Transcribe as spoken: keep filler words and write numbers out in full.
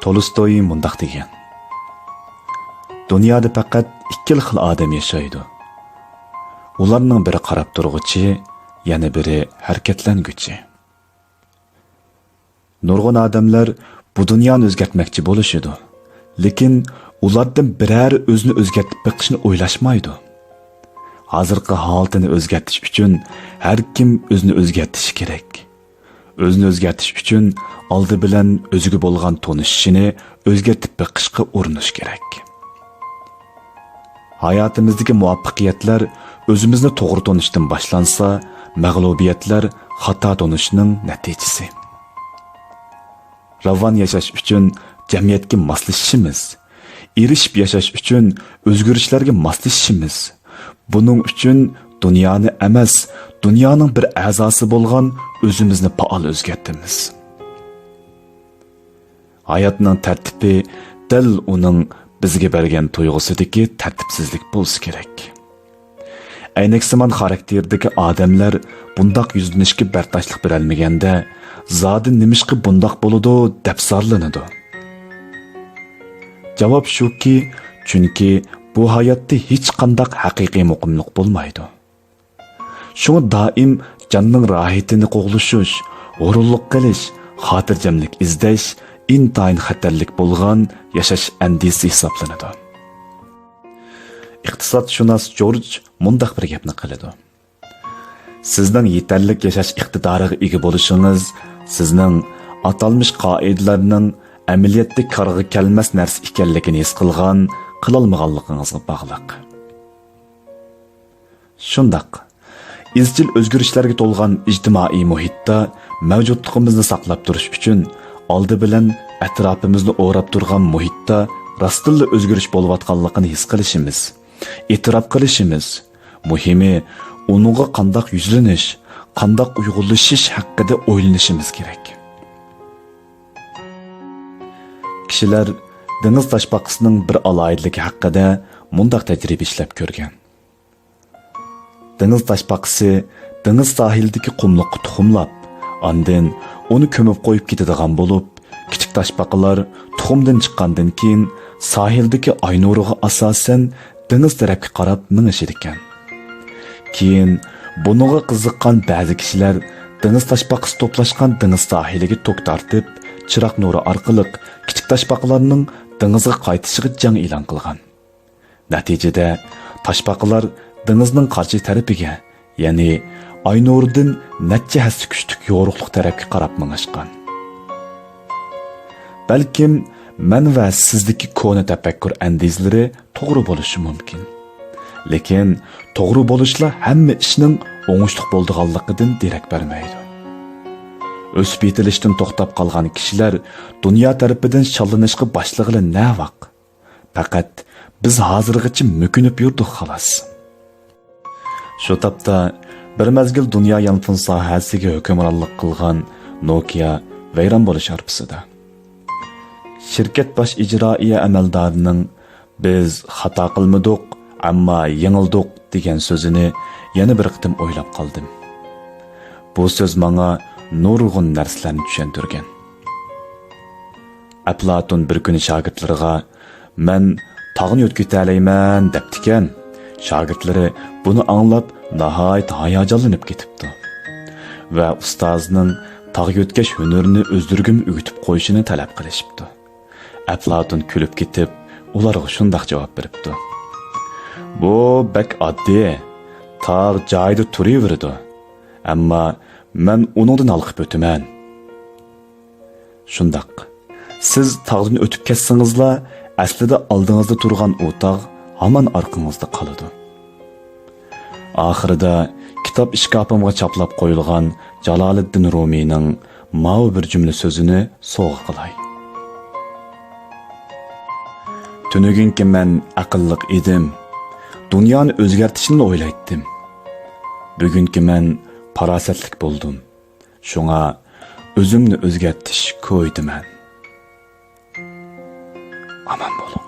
تولستوي مۇنداق دېگەن: «دۇنيادا پەقەت ئىككىلا خىل ئادەم ياشايدۇ. ئۇلارنىڭ بىرى قاراپ تۇرغۇچى، يەنە بىرى ھەرىكەتلەنگۈچى.» نۇرغۇن ئادەملەر بۇ دۇنيانى ئۆزگەرتمەكچى بولۇشىدۇ، لېكىن ئۇلاردىن بىرەرى ئۆزىنى ئۆزگەرتىپ بېقىشنى ئويلاشمايدۇ. ھازىرقى ھالىتىنى ئۆزگەرتىش ئۈچۈن ھەر كىم ئۆزىنى ئۆزگەرتىشى كېرەك. ئۆزىنى ئۆزگەرتىش ئۈچۈن ئالدى بىلەن ئۆزىگە بولغان تونۇشۇشىنى ئۆزگەرتىپ بېقىشقا ئۇرۇنۇش كېرەك. ھاياتىمىزدىكى مۇۋەپپەقىيەتلەر ئۆزىمىزنى توغرا تونۇشتىن باشلانسا، مەغلۇبىيەتلەر خاتا تونۇشنىڭ نەتىجىسى. راۋان ياشاش ئۈچۈن جەمئىيەتكە ماسلىشىشىمىز، ئېرىشىپ ياشاش ئۈچۈن ئۆزگىرىشلەرگە ماسلىشىشىمىز، بۇنىڭ ئۈچۈن دۇنيانى ئەمەس، دۇنيانىڭ بىر ئەزاسى بولغان ئۆزىمىزنى پائال ئۆزگەرتىمىز. ھاياتنىڭ تەرتىپى دەل ئۇنىڭ بىزگە بەرگەن تۇيغۇسىدىكى تەرتىپسىزلىك بولسا كېرەك. ئەينەكسىمان خاراكتېرىدىكى ئادەملەر بۇنداق يۈزلىنىشكە بەرداشلىق بېرەلمىگەندە، زادى نېمىشقا بۇنداق بولىدۇ دەپ زارلىنىدۇ. جاۋاب شۇكى، چۈنكى بۇ ھاياتتا ھېچقانداق ھەقىقىي مۇقىملىق بولمايدۇ. شۇڭا دائىم جاننىڭ راھىتىنى قوغلىشىش، ھۇرۇنلۇق قىلىش، خاتىرجەملىك ئىزدەش ئىنتايىن خەتەرلىك بولغان ياشاش ئەندىزىسى ھېسابلىنىدۇ. ئىقتىسادشۇناس جورج مۇنداق بىر گەپنى قىلىدۇ: «سىزنىڭ يېتەرلىك ياشاش ئىقتىدارىغا ئىگە بولۇشىڭىز سىزنىڭ ئاتالمىش قائىدىلەرنىڭ ئەمەلىيەتتە كارغا كەلمەس نەرسە ئىكەنلىكىنى ھېس قىلغان، قىلالمىغانلىقىڭىزغا باغلىق.» شۇنداق، ئىزچىل ئۆزگىرىشلەرگە تولغان ئىجتىمائىي مۇھىتتا مەۋجۇتلۇقىمىزنى ساقلاپ تۇرۇش ئۈچۈن، ئالدى بىلەن ئەتراپىمىزنى ئوراپ تۇرغان مۇھىتتا راستتىنلا ئۆزگىرىش بولۇۋاتقانلىقىنى ھېس قىلىشىمىز، ئېتىراپ قىلىشىمىز، مۇھىمى، ئۇنىڭغا قانداق يۈزلىنىش، قانداق ئۇيغۇنلىشىش ھەققىدە ئويلىنىشىمىز كېرەك. كىشىلەر دېڭىز تاشپاقىسىنىڭ بىر ئالاھىدىلىكى ھەققىدە مۇنداق تەجرىبە ئىشلەپ كۆرگەن. دېڭىز تاشپاقىسى دېڭىز ساھىلىدىكى قۇملۇققا تۇخۇملاپ، ئاندىن ئۇنى كۆمۈپ قويۇپ كېتىدىغان بولۇپ، كىچىك تاشپاقىلار تۇخۇمدىن چىققاندىن كېيىن، ساھىلدىكى ئاي نۇرىغا ئاساسەن، دېڭىز تەرەپكە قاراپ مېڭىشىدىكەن. كېيىن بۇنىڭغا قىزىققان بەزى كىشىلەر دېڭىز تاشپاقىسى توپلاشقان دېڭىز ساھىلىگە توك تارتىپ، چىراغ نۇرى ئارقىلىق كىچىك تاشپاقىلارنىڭ دېڭىزغا قايتىشىغا جەڭ ئېلان قىلغان. نەتىجىدە، تاشپاقىلار دېڭىزنىڭ قارشى تەرىپىگە، يەنى ئاي نۇرىدىن نەچچە ھەسسە كۈچلۈك يورۇقلۇق تەرەپكە قاراپ مېڭىشقان. بەلكىم مەن ۋە سىزدىكى كونا تەپەككۇر ئەندىزىلىرى توغرا بولۇشى مۇمكىن. لېكىن توغرا بولۇشلا ھەممە ئىشنىڭ ئوڭۇشلۇق بولىدىغانلىقىدىن دېرەك بەرمەيدۇ. ئۆسۈپ يېتىلىشتىن توختاپ قالغان كىشىلەر دۇنيا تەرىپىدىن شاللىنىشقا باشلىغىلى نەۋاق؟ پەقەت بىز ھازىرغىچە مۆكۈنۈپ يۈردۇق، خالاس. شۇ تاپتا بىر مەزگىل دۇنيا يانفون ساھەسىگە ھۆكۈمرانلىق قىلغان نوكىيا ۋەيران بولۇش ھارپىسىدا. شىركەت باش ئىجرائىيە ئەمەلدارىنىڭ «بىز خاتا قىلمىدۇق، ئەمما يېڭىلدۇق» دېگەن سۆزىنى يەنە بىر قېتىم ئويلاپ قالدىم. بۇ سۆز ماڭا نۇرغۇن نەرسىلەرنى چۈشەندۈرگەن. ئەپلاتون بىر كۈنى شاگىرتلىرىغا، «مەن تاغنى يۆتكىتەلەيمەن» دەپتىكەن. شاگىرتلىرى بۇنى ئاڭلاپ ناھايىتى ھاياجانلىنىپ كېتىپتۇ ۋە ئۇستازىنىڭ تاغ يۆتكەش ھۈنىرىنى ئۆزلىرىگىمۇ ئۆگىتىپ قويۇشىنى تەلەپ قىلىشىپتۇ. ئەپلاتون كۈلۈپ كېتىپ، ئۇلارغا شۇنداق جاۋاب بېرىپتۇ: «بۇ بەك ئاددىي. تاغ جايىدا تۇرۇۋېرىدۇ. ئەمما مەن ئۇنىڭدىن ھالقىپ ئۆتىمەن.» شۇنداق، سىز تاغدىن ئۆتۈپ كەتسىڭىزلا، ئەسلىدە ئالدىڭىزدا تۇرغان ئۇ تاغ ھامان ئارقىڭىزدا قالىدۇ. ئاخىرىدا كىتاب ئىشكاپىمغا چاپلاپ قويۇلغان جالالىددىن رۇمىينىڭ ماۋۇ بىر جۈملە سۆزىنى سوۋغا قىلاي. تۈنۈگۈنكى مەن ئەقىللىق ئىدىم، دۇنيانى ئۆزگەرتىشنىلا ئويلايتتىم. بۈگۈنكى مەن پاراسەتلىك بولدۇم. شۇڭا ئۆزۈمنى ئۆزگەرتىش كويىدىمەن. ئامان بولۇڭ.